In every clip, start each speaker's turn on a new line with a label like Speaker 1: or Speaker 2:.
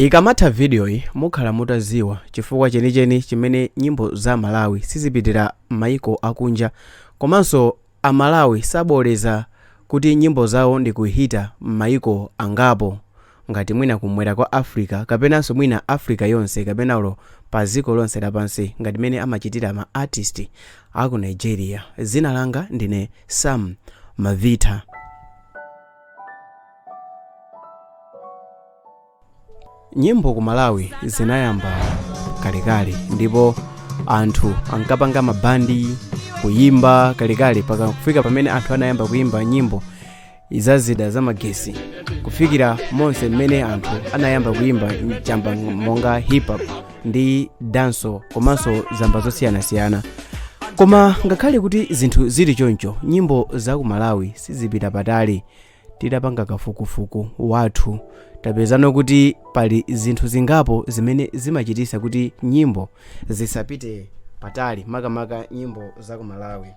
Speaker 1: Ikamatha vidiyoyi mukhala mutaziwa chifukwa chenicheni chimene nyimbo za Malawi sizipitira maiko akunja komanso a Malawi sabooleza kuti nyimbo zawo ndikuhita mmaiko angapo ngati mwina kumwera kwa Africa kapenanso mwina Africa yonse kapena olo pa ziko lonse lapansi ngati mmene amachitira ma artist aku Nigeria. Zina langa ndine Sam Mavita. Nyimbo ku Malawi zinayamba kalekale ndipo anthu ankapanga mabandi kuyimba kalekale paka kufika pamene anthu anayamba kuyimba nyimbo za zida za magesi kufikira monse mmene anthu anayamba kuyimba chamba monga hip hop ndi dancehall komanso zamba zosiyanasiyana. Koma ngakhale kuti zinthu zili choncho, nyimbo za ku Malawi sizipita patali. Titapanga kafukufuku wathu tapezano kuti pali zinthu zingapo zimene zimachitisa kuti nyimbo zisapite patali, makamaka nyimbo za ku Malawi.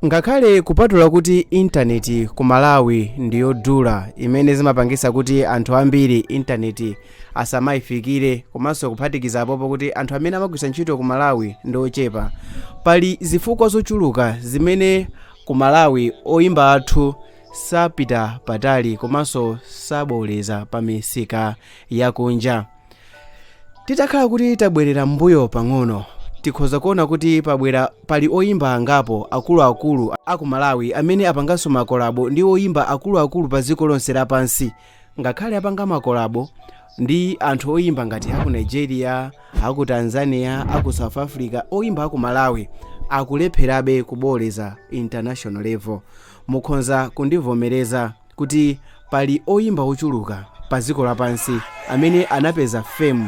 Speaker 1: Ngakhale kupatula kuti intaneti ku Malawi ndiyodula imene zimapangisa kuti anthu ambiri intaneti asamayifikire komanso kuphatikiza apopo kuti anthu amene amagwiritsa ntchito ku Malawi ndi ochepa, pali zifukwa zochuluka zimene ku Malawi oyimba athu sapita patali komanso sabooleza pa misika yakunja. Titakhala kuti tabwerera m'mbuyo pang'ono, tikhoza kuona kuti pabwera pali oyimba angapo akuluakulu aku Malawi amene apanganso makolabo ndi oyimba akuluakulu pa dziko lonse lapansi. Ngakhale apanga makolabo ndi anthu oyimba ngati aku Nigeria, aku Tanzania, aku South Africa, oyimba aku Malawi akulepherabe kubooleza international level. Mukhonza kundivomereza kuti pali oyimba ochuluka pa dziko lapansi amene anapeza fame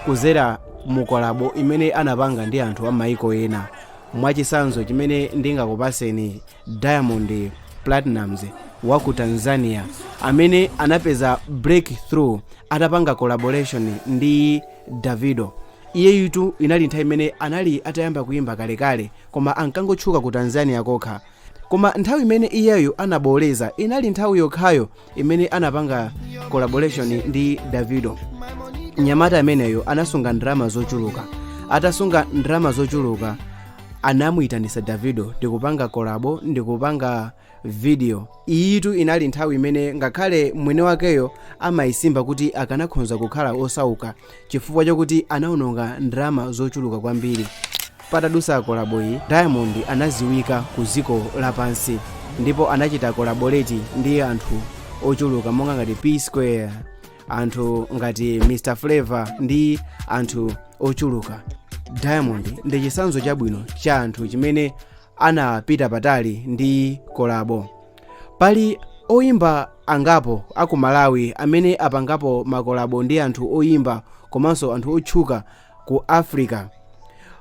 Speaker 1: kuzera mu kolabo imene anapanga ndi anthu a maiko ena. Mwachisanzo chimene ndingakupaseni, Diamond Platnumz wa ku Tanzania amene anapeza breakthrough atapanga collaboration ndi Davido. Iyeyutu inali nthawi imene anali atayamba kuyimba kalekale koma ankangotchuka ku Tanzania kokha. Koma nthawi imene iyeyo anabooleza inali nthawi yokhayo imene anapanga collaboration ndi Davido. Mnyamata ameneyo anasunga ndalama zochuluka. Atasunga ndalama zochuluka anamuyitanisa Davido ndikupanga kolabo ndikupanga video. Iyitu inali nthawi imene ngakhale mwini wakeyo amayisimba kuti akanakhonza kukhala osauka chifukwa chokuti anaononga ndalama zochuluka kwambiri. Patadusa kolabo iyi, Diamond anaziwika ku dziko lapansi ndipo anachita collaborate ndi anthu ochuluka monga ngati P Square, anthu ngati Mr Flavour ndi anthu ochuluka. Diamond ndi chisanzo chabwino cha anthu chimene anapita patali ndi kolabo. Pali oyimba angapo aku Malawi amene apangapo makolabo ndi anthu oyimba komanso anthu otchuka ku Africa.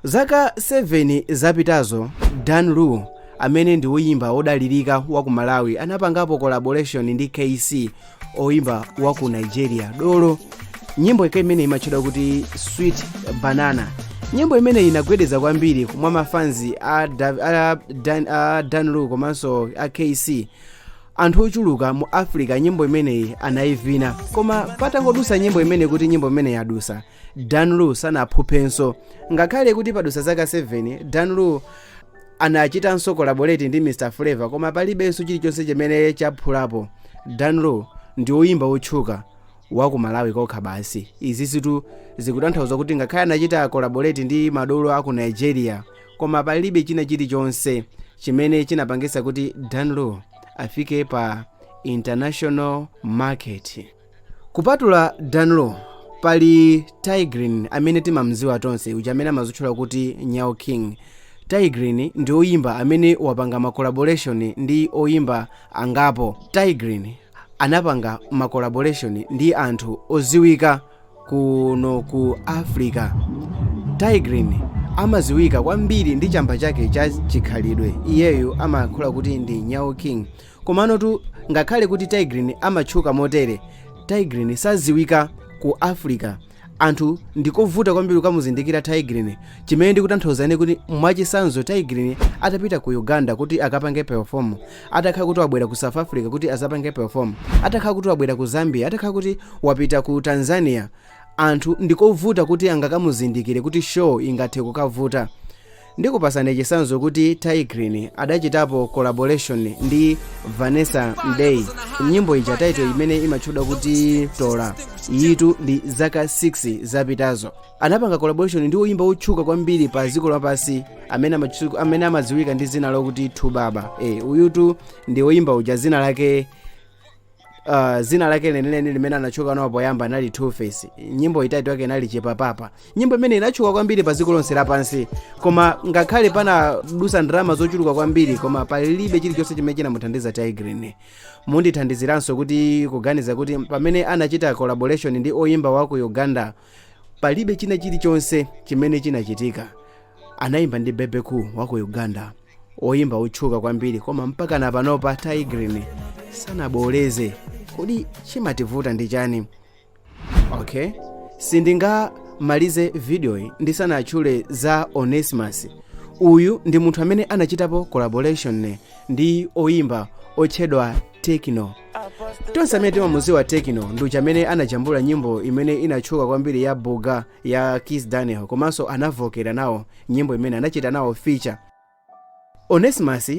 Speaker 1: Zaka 7 zapitazo, Dan Lu amene ndi woyimba wodalirika wa ku Malawi anapangapo collaboration ndi KC, oyimba wa ku Nigeria dolo. Nyimbo ike imene imatchedwa kuti Sweet Banana. Nyimbo imene inagwedeza kwambiri mwa mafanzi a Dan Lu komanso a KC. Anthu ochuluka mu Africa nyimbo imeneyi anayivina, koma patangodusa nyimbo imene kuti nyimbo imene yadusa, Dan Lu sanaphuphenso. Ngakhale kuti padusa zaka 7, Dan Lu anachitanso collaborate ndi Mr Flavour koma palibenso chilichonse chimene chaphulapo. Dan Lu ndi oyimba otchuka wa ku Malawi kokha basi. Izizitu zikutanthauza kuti ngakhale anachita collaborate ndi madolo aku Nigeria, koma palibe china chilichonse chimene chinapangisa kuti Dan Lu afike pa international market. Kupatula Dan Lu, pali Tay Grin amene timamziwa tonse, uja amene amazitchula kuti Nyau King. Tay Grin ndi oyimba amene wapanga ma collaboration ndi oyimba angapo. Tay Grin anapanga ma collaboration ndi anthu oziwika kuno ku Africa. Tay Grin amaziwika kwambiri ndi chamba chake cha chikhalidwe. Iyeyo amayankhula kuti ndi Nyau King. Komanotu ngakhale kuti Tay Grin amatchuka motere, Tay Grin saziwika ku Africa. Anthu ndikovuta kwambiri kukamuzindikira Tay Grin. Chimene ndikutanthauza ine kuti, mwachisanzo, Tay Grin atapita ku Uganda kuti akapange perform, atakhala kuti wabwera ku South Africa kuti azapange perform, atakhala kuti wabwera ku Zambia, atakhala kuti wapita ku Tanzania, anthu ndikovuta kuti angakamuzindikire, kuti show ingathe kukavuta. Ndikupasani chisanzo kuti Tay Grin adachitapo collaboration ndi Vanessa Mdee, nyimbo ija title imene imatchedwa kuti Tola. Yitu ndi zaka 6 zapitazo. Anapanga collaboration ndi oyimba otchuka kwambiri pa dziko lapansi amene amadziwika ndi dzina lokuti 2Baba. Uyutu ndi oyimba uja zina lake lenileni limene anatchuka nawo poyamba anali 2 Face. Nyimbo itatu yake inali Chepapapa, nyimbo imene inatchuka kwambiri pa dziko lonse lapansi. Koma ngakhale panadusa ndalama zochuluka kwambiri, koma palibe chilichonse chimene chinamuthandiza Tay Grin. Mundithandiziranso kuti kuganiza kuti pamene anachita collaboration ndi oyimba wa ku Uganda, palibe china chilichonse chimene chinachitika. Anayimba ndi Bebe Cool wa ku Uganda, oyimba otchuka kwambiri, koma mpaka na panopa Tay Grin sanaboleze. Kodi chimativuta ndi chani? Okay, sindingamalize videoyi ndisanatchule za Onesimus. Uyu ndi munthu amene anachitapo collaboration ndi oyimba otchedwa Tekno. Tonse amene timamuziwa Tekno ndi amene anajambula nyimbo imene inatchuka kwambiri ya Buga ya Kizz Daniel, komanso anavokera nawo nyimbo imene anachita nawo feature. Onesimus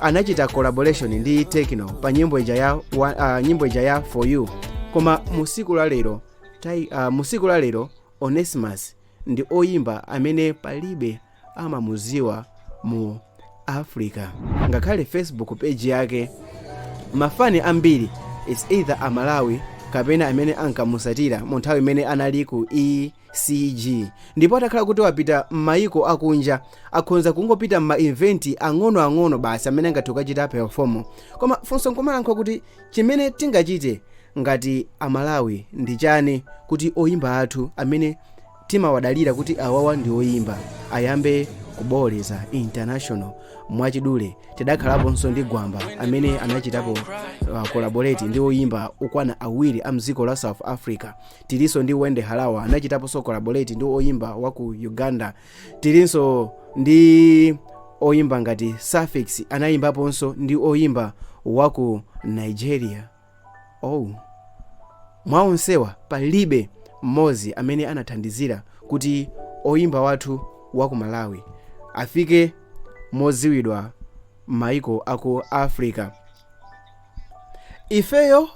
Speaker 1: anachita collaboration ndi Tekno pa nyimbo ija ya For You. Koma musiku la lero Onesimus ndi oyimba amene palibe amamuziwa mu Africa. Ngakhale Facebook page yake, mafani ambiri is either Amalawi kapena amene ankamusatira mu nthawi imene anali ku ECG. Ndipo atakhala kuti wapita m'mayiko akunja, akhonza kungopita m'ma event ang'onoang'ono basi amene angathe kukachita perform. Koma funso nkumalankhula kuti chimene tingachite ngati Amalawi ndi chani kuti oyimba athu amene timawadalira kuti awawa ndi oyimba ayambe kuboleza international? Mwachidule, tidakhalaponso ndi Gwamba amene anachitapo collaborate ndi oyimba okwana awiri a mdziko la South Africa. Tilinso ndi Wendy Harawa, anachitaponso collaborate ndi oyimba wa ku Uganda. Tilinso ndi oyimba ngati Suffix, anayimbaponso ndi oyimba wa ku Nigeria. Oh, mwa onsewa palibe mmodzi amene anathandizira kuti oyimba wathu wa ku Malawi afike modziwidwa m'mayiko aku Africa. Ifeyo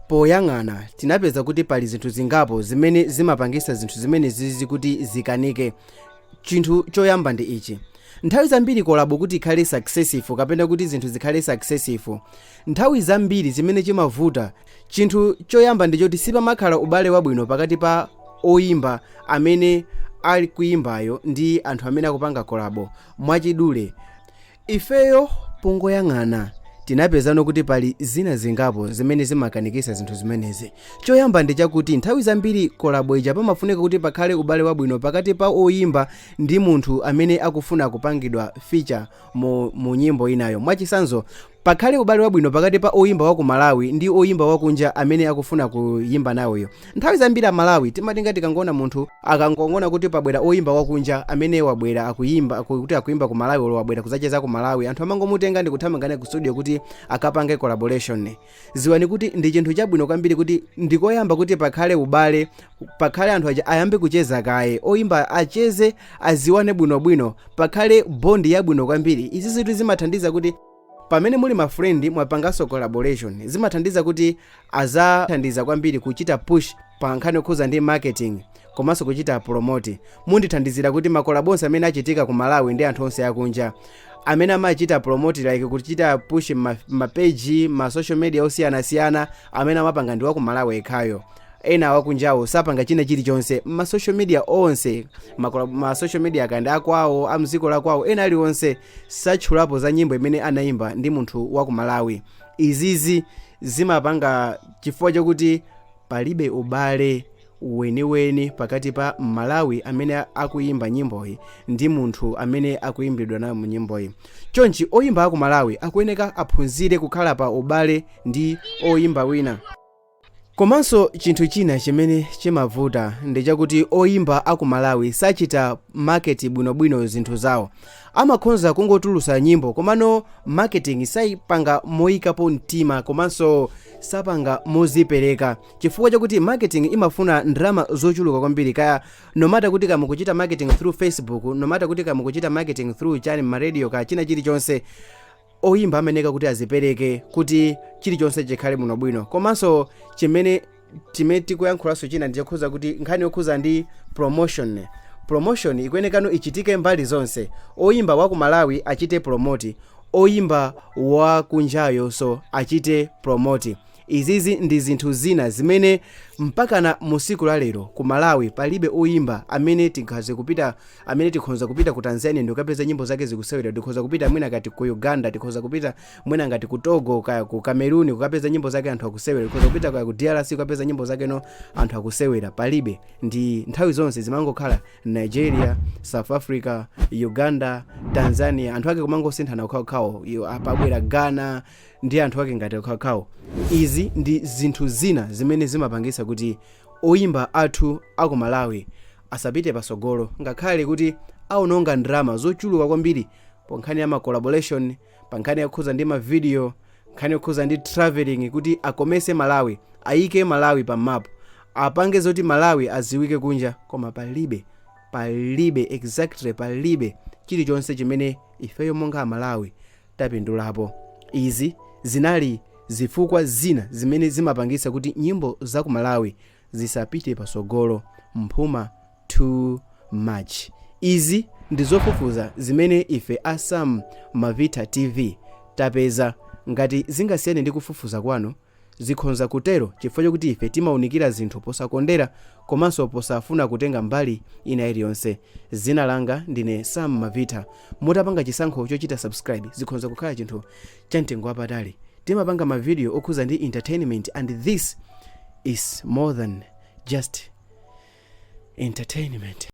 Speaker 1: poyang'ana tinapeza kuti pali zinthu zingapo zimene zimapangisa zinthu zimene zizi kuti zikanike. Chinthu choyamba ndi ichi: nthawi zambiri collabo kuti ikhale successful kapena kuti zinthu zikhale successful, nthawi zambiri zimene chimavuta, chinthu choyamba ndi choti sipamakhala ubale wabwino pakati pa oyimba amene ali kuyimbayo ndi anthu amene akupanga collabo. Mwachidule, ifeyo pongoyang'ana tinapezano kuti pali zina zingapo zimene zimakanikisa zinthu zimenezi. Choyamba ndi chakuti nthawi zambiri collabo ija pamafunika kuti pakhale ubale wabwino pakati pa oyimba ndi munthu amene akufuna kupangidwa feature mu nyimbo inayo. Mwachisanzo, pakhale ubale wabwino pakati pa oyimba wa ku Malawi ndi oyimba wakunja amene akufuna kuyimba nawoyo. Nthawi zambiri Amalawi timatinga tikangoona munthu, akangongona kuti pabwera oyimba wakunja amene wabwera akuyimba, kuti akuyimba ku Malawi olo wabwera kuzacheza ku Malawi, anthu amangomutenga ndi kuthamanga ku studio kuti akapange collaboration. Ziwani kuti ndi chinthu chabwino kwambiri kuti ndikoyamba kuti pakhale ubale, pakhale anthu aja ayambe kucheza kaye, oyimba acheze, aziwane bwinobwino, pakhale bond yabwino kwambiri. Izi zinthu zimathandiza kuti pamene muli ma friend mwapanganso collaboration, zimathandiza kuti azathandiza kwambiri kuchita push pa nkhani yokhuza ndi marketing komanso kuchita promote. Mundithandizira kuti ma collabo onse amene achitika ku Malawi ndi anthu onse akunja amene amachita promote, like kuchita push ma page, ma social media osiyanasiyana, amene amapanga ndi waku Malawi ekhayo. Ena wakunjawo sapanga china chilichonse ma social media onse, ma social media kandi akwawo, amdziko lakwawo, ena aliwonse satchulapo za nyimbo imene anayimba ndi munthu wa ku Malawi. Izizi zimapanga chifukwa chokuti palibe ubale weniweni pakati pa Malawi amene akuyimba nyimboyi ndi munthu amene akuyimbidwa nayo mu nyimboyi. Chonchi oyimba aku Malawi akuyeneka aphunzire kukhala pa ubale ndi oyimba wina. Komanso chinthu china chimene chimavuta ndi chakuti oyimba aku Malawi sachita market bwinobwino zinthu zawo. Amakhonza kungotulusa nyimbo, komano marketing sayipanga moyikapo mtima komanso sapanga mozipereka, chifukwa chakuti marketing imafuna ndalama zochuluka kwambiri. Kaya no matter kuti kamukuchita marketing through Facebook, no matter kuti kamukuchita marketing through chani, ma radio, ka china chilichonse, oyimba ameneka kuti azipereke kuti chilichonse chikhale bwinobwino. Komanso chimene tikuyankhulanso china ndichokhuza kuti nkhani yokhuza ndi promotion. Promotion ikuyenekano ichitike mbali zonse. Oyimba wa ku Malawi achite promote, oyimba wa kunjayonso achite promote. Izizi ndi zinthu zina zimene mpakana mu siku la lero ku Malawi palibe oyimba amene tikhoza kupita, amene tikhoza kupita ku Tanzania ndikukapeza nyimbo zake zikusewera. Tikhoza kupita mwina ngati ku Uganda, tikhoza kupita mwina ngati ku Togo, kaya ku Cameroon, kukapeza nyimbo zake anthu akusewera. Tikhoza kupita kaya ku DRC, kukapeza nyimbo zake no anthu akusewera. Palibe. Ndi nthawi zonse zimangokhala Nigeria, South Africa, Uganda, Tanzania, anthu ake kumangosinthana okhaokhawo. Apabwera Ghana ndi anthu ake ngati okhaokhawo. Izi ndi zinthu zina zimene zimapangisa kuti oyimba athu aku Malawi asapite pasogolo, ngakhale kuti aononga ndalama zochuluka kwambiri pa nkhani ya ma collaboration, pa nkhani yakhuza ndi ma video, nkhani yokhuza ndi traveling, kuti akomese Malawi, ayike Malawi pa map, apange zoti Malawi aziwike kunja. Koma palibe, palibe, exactly palibe chilichonse chimene ifeyo monga Amalawi tapindulapo. Izi zinali zifukwa zina zimene zimapangisa kuti nyimbo za ku Malawi zisapite pasogolo. Mphuma too much. Izi ndi zofufuza zimene ife a Sam Mavita TV tapeza. Ngati zingasiyane ndi kufufuza kwanu, zikhonza kutero, chifukwa chokuti ife timawunikira zinthu posakondera komanso posafuna kutenga mbali ina iliyonse. Zina langa ndine Sam Mavita. Mutapanga chisankho chochita subscribe, zikhonza kukhala chinthu chamtengo wapatali. Timapanga mavidiyo okhuza ndi entertainment, and this is more than just entertainment.